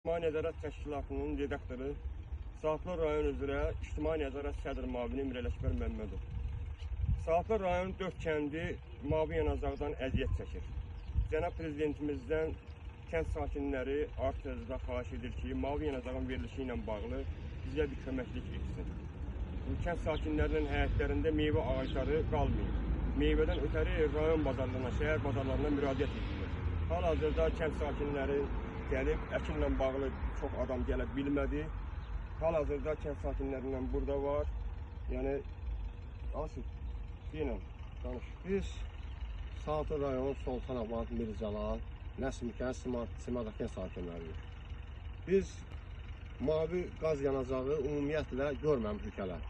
İctimai Nəzarət Təşkilatının redaktoru, Saatlı rayon üzrə İctimai Nəzarət sədr müavini Mirələkbər Məmmədov. Saatlı rayon 4 kəndi mavi yanacaqdan əziyyət çəkir. Cənab Prezidentimizdən kənd sakinləri artıq dərəcədə xahiş edir ki, mavi yanacağın verilişi ilə bağlı bizə bir köməklik etsin. Bu kənd sakinlərinin həyətlərində meyvə ağacları qalmayıb. Meyvədən ötəri rayon bazarlarına, şəhər bazarlarına müraciət edilir. Hal-hazırda kənd sakinləri gəlib, əkinlə bağlı çox adam gələ bilmədi. Hal-hazırda kənd sakinlərindən burada var. Yəni, Asif, deyinəm, danış. Biz Saatlı rayon Sultanabad, Mirzəlal, Nəsimkənd, Simadakent sakinləriyik. Biz mavi qaz yanacağı ümumiyyətlə görməmişik hələ.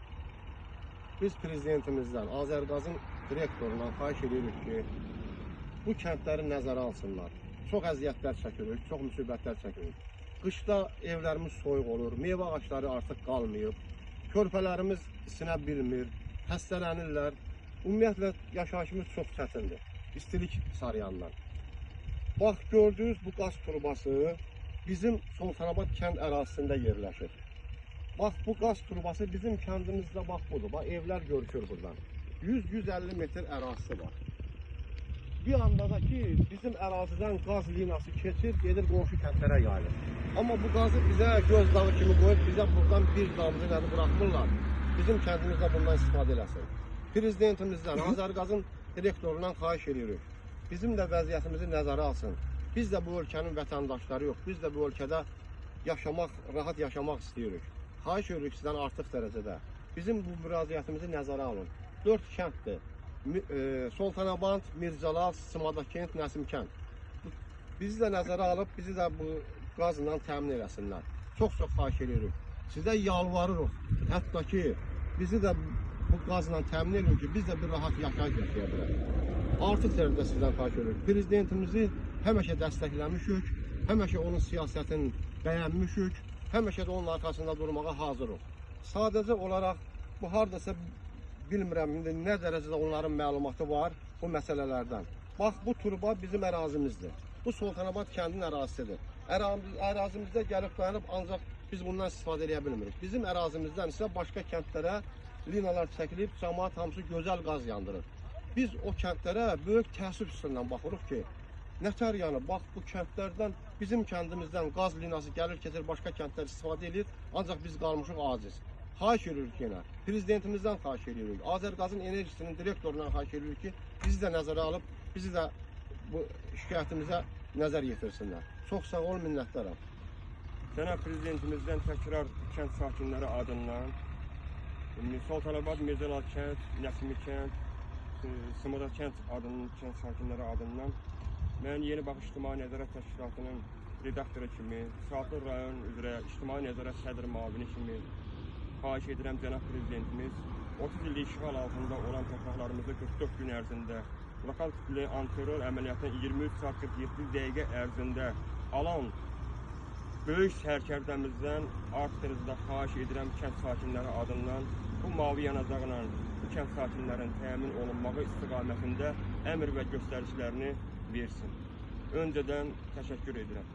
Biz prezidentimizdən, Azərqazın direktorundan xahiş edirik ki, bu kəndləri nəzərə alsınlar. Çox əziyyətlər çəkirik, çox müsibətlər çəkirik. Qışda evlərimiz soyuq olur, meyvə ağacları artıq qalmayıb, körpələrimiz isinə bilmir, xəstələnirlər. Ümumiyyətlə, yaşayışımız çox çətindir, istilik sarıyandan. Bax, gördüyünüz bu qaz turbası bizim Sultanabad kənd ərazisində yerləşir. Bax, bu qaz turbası bizim kəndimizdə bax budur. Bax, evlər görükür buradan. 100-150 metr ərazisi var. Bir anda da ki, bizim ərazidən qaz linası keçir, gedir qonşu kəndlərə yayılır. Amma bu qazı bizə göz dağı kimi qoyub, bizə buradan bir damcı nədir buraxmırlar. Bizim kəndimizdə bundan istifadə eləsin. Prezidentimizdən, Azərqazın direktorundan xahiş edirik. Bizim də vəziyyətimizi nəzərə alsın. Biz də bu ölkənin vətəndaşları yox, biz də bu ölkədə yaşamaq, rahat yaşamaq istəyirik. Xahiş edirik sizdən artıq dərəcədə. Bizim bu müraciətimizi nəzərə alın. 4 kənddir. Sultanabad, Mirzəlal, Simadakent, Nəsimkənd. Bizi də nəzərə alıb, bizi də bu qazla təmin eləsinlər. Çox-çox xahiş edirik. Sizə yalvarırıq. Hətta ki, bizi də bu qazla təmin edin ki, biz də bir rahat yaşayış yaşaya bilək. Artıq dərəcədə sizdən xahiş edirik. Prezidentimizi həmişə dəstəkləmişik, həmişə onun siyasətini bəyənmişik, həmişə də onun arxasında durmağa hazırıq. Sadəcə olaraq bu hardasa bilmirəm indi nə dərəcədə onların məlumatı var bu məsələlərdən. Bax, bu turba bizim ərazimizdir. Bu Sultanabad kəndinin ərazisidir. Ərazimizdə gəlib dayanıb, ancaq biz bundan istifadə edə bilmirik. Bizim ərazimizdən isə başqa kəndlərə linalar çəkilib, camaat hamısı gözəl qaz yandırır. Biz o kəndlərə böyük təəssüf hissindən baxırıq ki, nətər yəni, bax bu kəndlərdən, bizim kəndimizdən qaz linası gəlir, keçir, başqa kəndlər istifadə edir, ancaq biz qalmışıq aciz. Xahiş edirik yenə, prezidentimizdən xahiş edirik, Azərqazın enerjisinin direktorundan xahiş edirik ki, bizi də nəzərə alıb, bizi də bu şikayətimizə nəzər yetirsinlər. Çox sağ olun, minnətdaram. Cənab Prezidentimizdən təkrar kənd sakinləri adından Sultanabad, Mirzəlal kənd, Nəsimi kənd, Sımada kənd adının kənd sakinləri adından mən Yeni Bax İctimai Nəzarət Təşkilatının redaktoru kimi, Saatlı rayon üzrə İctimai Nəzarət sədr müavini kimi xahiş edirəm cənab Prezidentimiz 30 illik işğal altında olan torpaqlarımızı 44 gün ərzində lokal tipli antiterror əməliyyatını 23 saat 47 dəqiqə ərzində alan böyük sərkərdəmizdən artıq dərəcədə xahiş edirəm kənd sakinləri adından bu mavi yanacaqla bu kənd sakinlərinin təmin olunmağı istiqamətində əmr və göstərişlərini versin. Öncədən təşəkkür edirəm.